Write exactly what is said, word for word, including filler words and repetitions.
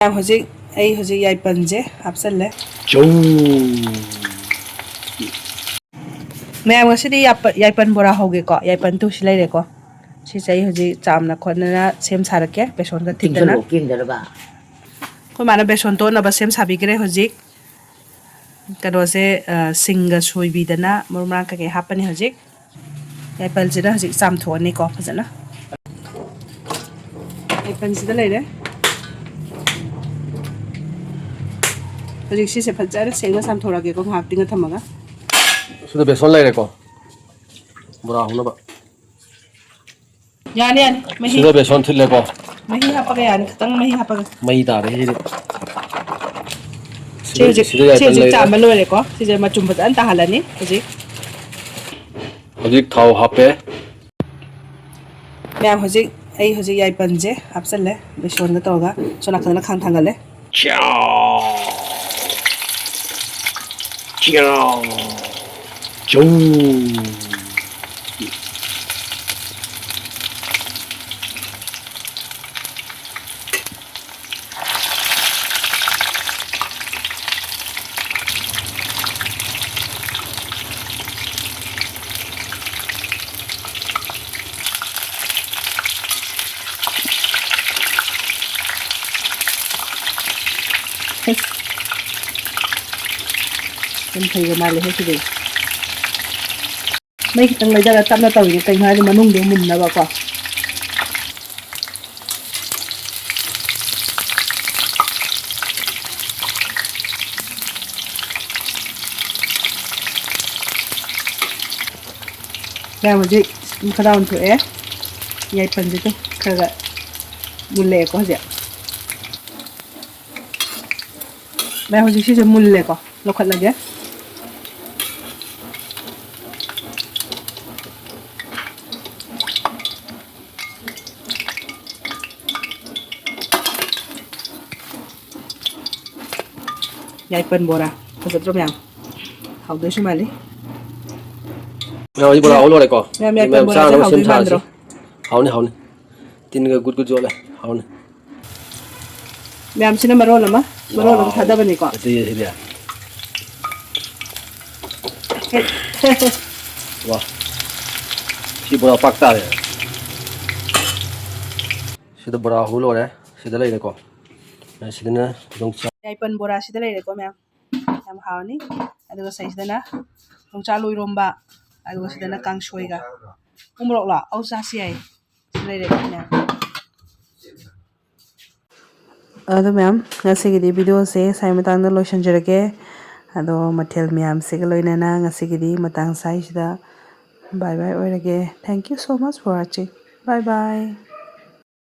ꯃꯌꯥꯝ, ꯍꯧꯖꯤꯛ ꯑꯩ ꯍꯧꯖꯤꯛ ꯌꯥꯏꯄꯟꯁꯦ ꯍꯥꯞꯆꯜꯂꯦ꯫ ꯃꯌꯥꯝ, ꯉꯁꯤꯗꯤ ꯌꯥꯏꯄꯟ ꯕꯣꯔꯥ ꯍꯧꯒꯦꯀꯣ꯫ ꯌꯥꯏꯄꯟ ꯇꯨ ꯁꯤ ꯂꯩꯔꯦꯀꯣ꯫ ꯁꯤꯁꯦ ꯑꯩ ꯍꯧꯖꯤꯛ ꯆꯥꯝꯅ ꯈꯣꯠꯅꯅ ꯁꯦꯝ ꯁꯥꯔꯛꯀꯦ, ꯕꯦꯁꯣꯟꯒ ꯊꯤꯠꯇꯅ꯫ ꯀꯦꯡꯗꯔꯕ? ꯑꯩꯈꯣꯏ ꯃꯥꯅ ꯕꯦꯁꯣꯟ ꯇꯣꯠꯅꯕ ꯁꯦꯝ ꯁꯥꯕꯤꯈ꯭ꯔꯦ ꯍꯧꯖꯤꯛ꯫ ꯀꯩꯅꯣꯁꯦ, ꯑ, ꯁꯤꯡꯒ ꯁꯣꯏꯕꯤꯗꯅ ꯃꯔꯨ ꯃꯔꯥꯡ ꯀꯩꯀꯩ ꯍꯥꯞꯄꯅꯤ ꯍꯧꯖꯤꯛ꯫ ꯌꯥꯏꯄꯜꯁꯤꯗ ꯍꯧꯖꯤꯛ ꯆꯥꯝꯊꯣꯛꯑꯅꯤꯀꯣ ꯐꯖꯅ꯫ ꯌꯥꯏꯄꯜꯁꯤꯗ ꯂꯩꯔꯦ꯫ ꯍꯧꯖꯤꯛ ꯁꯤꯁꯦ ꯐꯖꯅ ꯁꯦꯡꯅ ꯆꯥꯝꯊꯣꯔꯛꯑꯒꯦꯀꯣ, ꯉꯥꯏꯍꯥꯛ ꯇꯤꯡꯉ ꯊꯝꯃꯒ꯫ ꯁꯤꯗ ꯕꯦꯁꯣꯟ ꯂꯩꯔꯦꯀꯣ, ꯕꯣꯔꯥ ꯍꯧꯅꯕ꯫ ꯌꯥꯅꯤ, ꯌꯥꯅꯤ꯫ ꯃꯍꯤ, ꯁꯤꯗ ꯕꯦꯁꯣꯟ ꯊꯤꯠꯂꯦꯀꯣ꯫ ꯃꯍꯤ ꯍꯥꯞꯄꯒ ꯌꯥꯅꯤ, ꯈꯤꯇꯪ ꯃꯍꯤ ꯍꯥꯞꯄꯒ꯫ ꯃꯩ ꯇꯥꯔꯦ ꯁꯤꯗꯤ꯫ ꯁꯤ ꯁꯤꯗ, ꯍꯧꯖꯤꯛ, ꯁꯤꯗ ꯁꯤ ꯌꯥꯏꯄꯜ ꯍꯧꯖꯤꯛ ꯂꯩꯔꯦ꯫ ꯆꯥꯝꯕ ꯂꯣꯏꯔꯦꯀꯣ꯫ ꯁꯤꯁꯦ ꯃꯆꯨꯝ ꯐꯖꯅ ꯇꯥꯍꯜꯂꯅꯤ ꯍꯧꯖꯤꯛ꯫ ꯍꯧꯖꯤꯛ ꯊꯥꯎ ꯍꯥꯞꯄꯦ꯫ ꯃꯌꯥꯝ, ꯍꯧꯖꯤꯛ ꯑꯩ ꯍꯧꯖꯤꯛ ꯌꯥꯏꯄꯜꯁꯦ ꯍꯥꯞꯆꯜꯂꯦ, ꯕꯦꯁꯣꯟꯒ ꯇꯧꯔꯒ꯫ ꯁꯣꯝ ꯅꯥꯀꯟꯗꯅ ꯈꯥꯡ ꯊꯥꯡꯒꯠꯂꯦ꯫ ꯆꯥꯎ! ꯆꯥꯎ! ꯆꯧ! ꯌꯥꯝ ꯐꯩꯕ ꯃꯥꯜꯂꯦ ꯁꯤꯗꯤ꯫ ꯃꯩ ꯈꯤꯇꯪ ꯂꯩꯊꯔ ꯇꯞꯅ ꯇꯧꯔꯤꯁꯦ ꯀꯩꯅꯣ ꯍꯥꯏꯗꯤ ꯃꯅꯨꯡꯗꯣ ꯃꯨꯟꯅꯕꯀꯣ꯫ ꯃꯌꯥꯝ ꯍꯧꯖꯤꯛ ꯈꯔ ꯑꯣꯟꯊꯣꯛꯑꯦ꯫ ꯌꯥꯏꯄꯜꯁꯤꯗ ꯈꯔ ꯈꯔ ꯃꯨꯜꯂꯛꯑꯦꯀꯣ ꯍꯧꯖꯤꯛ꯫ ꯃꯌꯥꯝ ꯍꯧꯖꯤꯛ ꯁꯤꯁꯦ ꯃꯨꯜꯂꯦꯀꯣ, ꯂꯧꯈꯠꯂꯒꯦ꯫ ꯌꯥꯏꯄꯟ ꯕꯣꯔꯥ ꯐꯖꯗ꯭ꯔꯣ ꯃꯌꯥꯝ? ꯍꯥꯎꯗꯣꯏꯁꯨ ꯃꯥꯜꯂꯤ꯫ ꯃꯌꯥꯝ ꯍꯧꯖꯤꯛ ꯕꯣꯔꯥ ꯍꯧ ꯂꯣꯏꯔꯦꯀꯣ꯫ ꯃꯌꯥꯝ ꯌꯥꯏꯄꯟ ꯃꯌꯥꯝ ꯕꯣꯔꯥꯁꯦ ꯆꯥꯅꯕ ꯁꯦꯝ ꯍꯥꯎꯗꯣꯏ ꯁꯥꯔꯁꯤ꯫ ꯃꯥꯟꯗ꯭ꯔꯣ? ꯍꯥꯎꯅꯤ, ꯍꯥꯎꯅꯤ꯫ ꯇꯤꯟꯒ ꯒꯨꯠ ꯒꯨꯠ ꯌꯣꯠꯂꯦ꯫ ꯍꯥꯎꯅꯤ꯫ ꯃꯌꯥꯝꯁꯤꯅ ꯃꯔꯣꯜ ꯑꯃ, ꯃꯔꯣꯜ ꯑꯃ ꯊꯥꯗꯕꯅꯤꯀꯣ꯫ ꯑꯗꯨꯗꯤ ꯁꯤꯗꯤ꯫ ꯋꯥ꯫ ꯁꯤ ꯕꯣꯔꯥ ꯄꯥꯛ ꯇꯥꯔꯦ꯫ ꯁꯤꯗ ꯕꯣꯔꯥ ꯍꯧ ꯂꯣꯏꯔꯦ꯫ ꯁꯤꯗ ꯂꯩꯔꯦꯀꯣ꯫ ꯁꯤꯗꯅ ꯌꯣꯡꯆꯥꯛ꯫ ꯌꯥꯏꯄꯟ ꯕꯣꯔꯥꯁꯤꯗ ꯂꯩꯔꯦꯀꯣ ꯃꯌꯥꯝ꯫ ꯌꯥꯝ ꯍꯥꯎꯔꯅꯤ꯫ ꯑꯗꯨꯒ ꯁꯤꯗꯩꯁꯤꯗꯅ ꯌꯣꯡꯆꯥꯛ ꯂꯣꯏꯔꯣꯝꯕ, ꯑꯗꯨꯒ ꯁꯤꯗꯅ ꯀꯥꯡꯁꯣꯏꯒ꯫ ꯎ ꯃꯣꯔꯣꯛꯂꯣ? ꯑꯧ, ꯆꯥꯁꯤ ꯌꯥꯏ꯫ ꯁꯤ ꯂꯩꯔꯦꯀꯣ ꯃꯌꯥꯝ꯫ ꯑꯗꯣ ꯃꯌꯥꯝ, ꯉꯁꯤꯒꯤꯗꯤ videoꯁꯦ ꯁ꯭ꯋꯥꯏ ꯃꯇꯥꯡꯗ ꯂꯣꯏꯁꯤꯟꯖꯔꯒꯦ꯫ ꯑꯗꯣ ꯃꯊꯦꯜ ꯃꯌꯥꯝꯁꯤꯒ ꯂꯣꯏꯅꯅ ꯉꯁꯤꯒꯤꯗꯤ ꯃꯇꯥꯡ ꯁ꯭ꯋꯥꯏꯁꯤꯗ bye bye ꯑꯣꯏꯔꯒꯦ꯫ Thank you so much for watching. Bye bye.